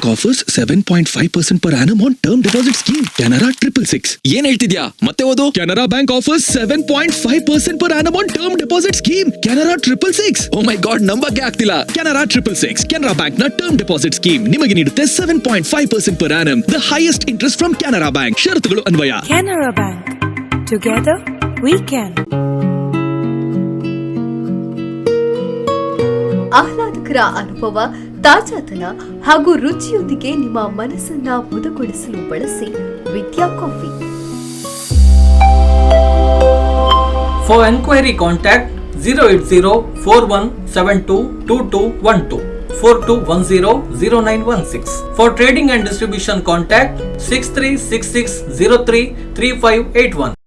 Bank offers 7.5% per annum on term deposit scheme, Canara 666. ಏನ್ ಹೇಳ್ತಿದ್ಯಾ? ಮತ್ತೆ ಓದು. Canara Bank offers 7.5% per annum on term deposit scheme, Canara 666. Oh my God, ನಂಬಕ್ಕೆ ಆಗ್ತಿಲ್ಲ. Canara 666, Canara bank ನ term deposit scheme ನಿಮಗೆ ನೀಡುತ್ತೆ 7.5% per annum, the highest interest from Canara Bank. ಷರತ್ತುಗಳು ಅನ್ವಯ. Canara Bank. Together we can. ಆಹ್ಲಾದಕರ ಅನುಭವ, ತಾಜಾತನ ಹಾಗೂ ರುಚಿಯೊಂದಿಗೆ ನಿಮ್ಮ ಮನಸ್ಸನ್ನ ಮುದಗೊಳಿಸಲು ಬಳಸಿ ವಿದ್ಯಾ coffee. For enquiry, contact 08041722212, 42100916. For trading and distribution, contact 6366033581.